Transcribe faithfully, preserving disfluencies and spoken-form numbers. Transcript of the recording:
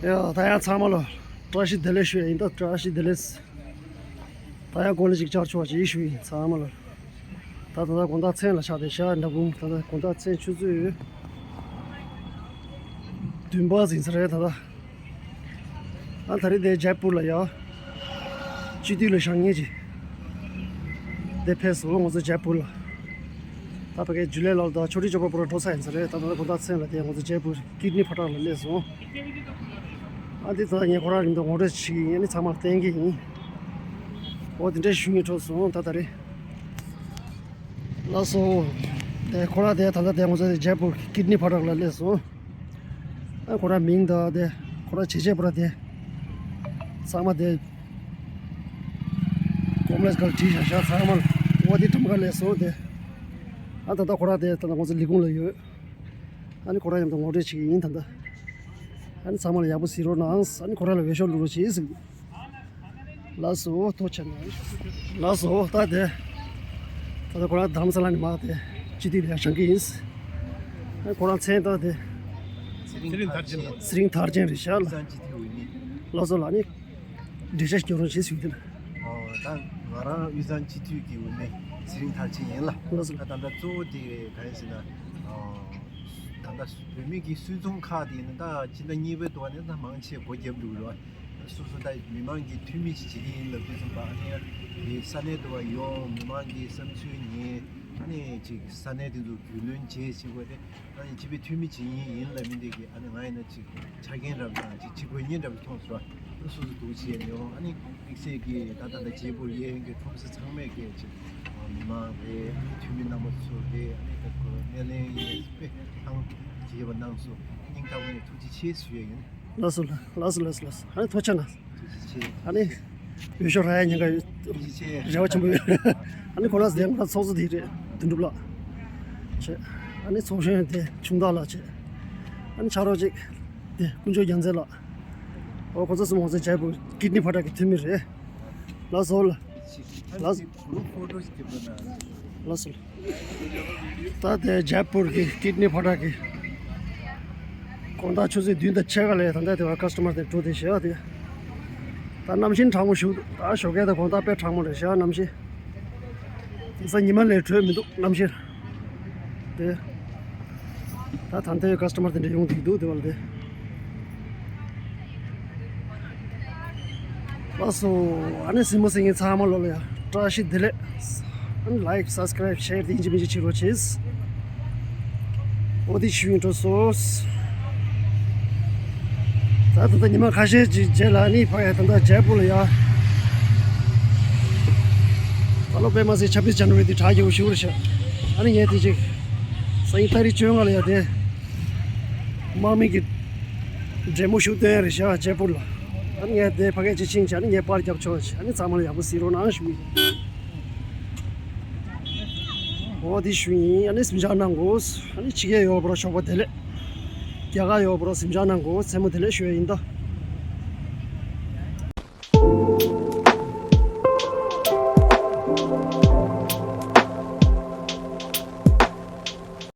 ཡ། ད་ཡང་ཚང་མ་ལ་བཀྲ་ཤིས་བདེ་ལེགས་ཞུ་ཡ་ཡིན། ད་བཀྲ་ཤིས་བདེ་ལེགས། ད་ཡང་གོ་ལ་ཅིག་བཅར་ཆོག་ཅིག་ཞུ་ཡིན་ཚང་མ་ལ། ད་ད་ལྟ་དགོང་དག་མཚན་ལ་ཆགས་ཏེ་ཤ་འདྲ་བུམ། ད་ལྟ་དགོང་དག་མཚན་ཆུ་ཚོད་བདུན་པ་ཟིན་ས་རེད་ད་ལྟ། ཨ་ད་རེས་དེ་ཇེ་པུར་ལ་ཡ། སྤྱི་འཐུས་ལ་བཞེངས་མཁན་ཅིག་དེ་ཕེབས་སོང་ང་ཚོ་ཇེ་པུར་ལ། ད་ཕ་གི་ཇུ་ལེ་ལགས་དང་ཆོ་འཕྲུལ་སྐྱོབ་པ་པོ་ར་འགྲོ་ས་ཡིན་ས་རེད། ད་ད་ལྟ་དགོང་དག་མཚན་ལ་དེ་ང་ཚོ་ཇེ་པུར་ཀིད་ནི་ཕ་ཊག་ལ་སླེབས་སོང་། ཨ་འདི་ད་ངས་ཁོ་རང་རིང་དུ་ངོ་སྤྲོད་བྱེད་ཀྱི་ཡིན། ཨ་ནི་ཚང་མར་བསྟན་གྱི་ཡིན། འོ་དེ་འདྲའི་ཞུ་སྙིང་བྲོ་སོང་ད་ད་རེས། ལགས་སོ། དེ་ཁོ་རང་དེ་ད་ལྟ་དེ་ང་ཚོ་དེ་ཇེ་པུར་ཀིད་ནི་ཕ་ཊག་ལ་སླེབས་སོང་། ཨ་ཁོ་རང་མིང་དང་དེ་ཁོ་རང་བྱས་རྗེས་པོ་ར་དེ་ཚང་མ་དེ་ཀོམ་པ་ལེགས་སྒར་བྲིས་བཞག་བཞག་ཚང་མ་ལ། འོ་དེ་ཊམ་ཁ་སླེབས་སོང་དེ། ཨ་ད་ལྟ་ཁོ་རང་དེ་ད་ལྟ་ང་ཚོ་ལས་ཁུངས་ལ་ཡོད། ཨ་ནི་ཁོ་རང་མཉམ་དུ་ངོ་སྤྲོད་བྱེད་ཀྱི་ཡིན་ད་ལྟ། ཨ་ནི་ཚང་མ་ལ་ཡག་པོ་གཟིགས་རོགས་གནང་། ཨ་ནི་ཁོ་རང་ལ་འོས་ཤོག་བླུག་རོགས་བྱེད་ཟེར། ལགས་སོ་ཐུགས་རྗེ་ཆེ་གནང་། ལགས་སོ་ད་དེ། ད་ལྟ་ཁོ་རང་རྡ་རམ་ས་ལ་ནས་མར་དེ་སྤྱི་འཐུས་ལ་བཞེངས་ཀྱི་ཡིན། ཨ་ཁོ་རང་མཚན་ད་དེ། ཚེ་རིང་མཐར་ཕྱིན། ཚེ་རིང་མཐར་ཕྱིན་རེད་ཤག་ལ། བསམ་སྤྱི་འཐུས་འོས་མི། ལགས་སོ་ལགས་ནི། འགྲེལ་བཤད་སྐྱོན་རོགས་བྱེད་ཟེར་གྱི་འདུག་ཨོ་ད་ང་རང་དབུས་གཙང་སྤྱི་འཐུས་ཀྱི་འོས་མི་ཚེ་རིང་མཐར་ཕྱིན་ཡིན་ལ། ལགས་སོ། ད་ད་ལྟ་གཙོ་བོ་དེ་ག་རེ་ཟེར་ན། ཨོ་ད་ལྟ་བོད་མི་གི་སུད་ཚོང་ཁག་དེ་ཡིན་ན་ད་སྤྱི་ཟླ་གཉིས་པའི་ཐོག་ནས་ད་མང་ཆེ་སྒོ་བརྒྱབ་འདུག་རེད་བ། སོ་སོ་ད་མི་མང་གི་འཐུས་མི་ཞིག་བྱེད་ཀྱི་ཡིན་ལབ་དུས་ཙམ་པ་ཨ་ནི་ཡ་ས་གནས་དུ་བ་ཡོང་མི་མང་གི་བསམ་ཚུལ་ཉན། ཨ་ནི་ཅིག་ས་གནས་དེ་ཚོ་རྒྱུས་ལོན་བྱེད་བྱེད་དགོས་ཏེ། ཨ་ནི་སྤྱི་པའི་འཐུས་མི་ཅིག་ཡིན་ཡིན་ལབ་མི་འདི་གི་ཨ་ནི་ང་ཡིན་ན་ཅིག་ཆ་རྐྱེན་འདྲ་བ་དང་ཅིག་བྱེད་དགོས་ཉེན་འདྲ་བ་མཐོང་སོང་། ཨ་སོ་སོ་འདུག་བྱས་ནས་ཨ་ནི་དམིགས་བསལ་གྱི་ད་ད་ལྟ་བརྗེ་པོ་ཡས་ཡོན་གྱི་ཁྲོམ་ས་ཚང་མས་ཀྱི་ཅིག་མི་མང་རེད། ཨ་ནི་འཐུས་མི་རྣམ་པ་ཚོ་རེད། ཨ་ནི་ད་ཁོ་སྣེ་ལེན་ཡས་དཔེ་ཐང་བྱེད་པ་གནང་སོང་། སྙིང་ཐག་པ་ནས་ཐུགས་རྗེ་ཆེ་ཞུ་ཡས་ཡིན། ལགས་སོ་ལགས་སོ་ལགས་སོ་ལགས་སོ། ཨ་ནི་ཐུགས་རྗེ་ཆེ་གནང་། ཨ་ནི་འོས་ཤོག་རག་ཡ་ཉེན་ཁ་ཡོད། རེ་བ་ཆེན་པོ་ཡོད། ཨ་ནི་ཁོ་རང་ཚོ་དེ་ང་ཚོགས་གཙོ་དེ་རེད་དོན་གྲུབ་ལགས་བྱས། ཨ་ནི་ཚོགས་གཞོན་དེ་ཆུང་བདག་ལགས་བྱས། ཨ་ནི་ཕྱག་རོགས་གཅིག་དེ་དཀོན་མཆོག་རྒྱལ་མཚན་ལགས། འོ་ཁོ་ཚོ་གསུམ་ང་ཚོའི་ཇེ་པུར་ཀིད་ནི་ཕ་ཊག་གི་འཐུས་མི་རེད། ལགས་སོ་ལགས། ལགས་ལགས་སོ་ལགས། ད་དེ་ཇེ་པུར་གྱི་ཀིད་ནི་ཕ་ཊག་གི་དགོང་དག་ཆུ་ཚོད་བདུན་དང་ཕྱེད་ཀ་ལས་ད་ལྟ་དེ་བ་ཀ་སི་ཊ་མར་དེ་འགྲོ་དེ་བཞག་དེ། ད་གནམ་གཤིས་གྲང་མོ་ཞུ་འདུག་ད་ཞོགས་ཀས་ད་དགོང་དག་དཔེ་གྲང་མོ་རེད་བཞག་གནམ་གཤིས། དེང་སང་ཉི་མ་ལས་དྲོད་མི་འདུག་གནམ་གཤིས། དེ། ད་ད་ལྟའི་ཀ་སི་ཊ་མར་དེ་འདྲ་ཡོང་གི་འདུག་དེ་བ་ལ་དེ། ལགས་སོ། ཨ་ནི་གཟིགས་མོ་གཟིགས་མཁན་ཚང་མ་ལོ་ལ་ཡ་བཀྲ་ཤིས་བདེ་ལེགས། ཨ་ནི་ལའིཀ་སབ་སི་ཀ་རའིབ་ཤེར་དེ་ཡིན་གཅིག་མིན་གཅིག་བྱེད་རོགས་བྱེད། འོ་དེ་ཞུ་ཡིན་འགྲོ་སོ། ད་ད་ལྟ་ཉི་མ་ཁ་ཤས་ཅིག་རྗེས་ལ་ཨ་ནི་ཕ་ཡ་ད་ལྟ་ཇེ་པུར་ལ་ཡ། ད་ལོ་དཔེ་མ་སྲིད་ཆབ་སྲིད་ཇན་ནུ་རི་དེ་གྲ་རྒྱས་པོ་ཞིག་རེད་ཤག་ཨ་ནི་ངས་དེ་ཅིག་སང་ཉིན་ཏ་རིག་བཅོ་ལྔ་ལ་ཡ་དེ། དམག་མི་གི་འབྲེལ་མོ་ཞུ་སྟོན་རེད་ཤག་ཇེ་པུར་ལ། ཨ་ནི་ངས་དེ་ཕ་གི་ཅིག་ཕྱིན་བྱས་ཨ་ནི་ངས་པར་རྒྱབ་ཆོག་ཅིག་ཨ་ནི་ཚང་མ་ལ་ཡག་པོ་གཟིགས་རོགས་གནང་ཞུ་ཡིན། འོ་དེ་ཞུ་ཡིན། ཨ་ནི་གཟིམ་འཇག་གནང་དགོས། ཨ་ནི་ཕྱི་རྒྱལ་ཡོད་པ་ར་ཞོགས་པ་བདེ་ལེགས། རྒྱ་གར་ཡོད་པ་ར་གཟིམ་འཇག་གནང་དགོས། མཚན་མོ་བདེ་ལེགས་ཞུ་ཡ་ཡིན་ད།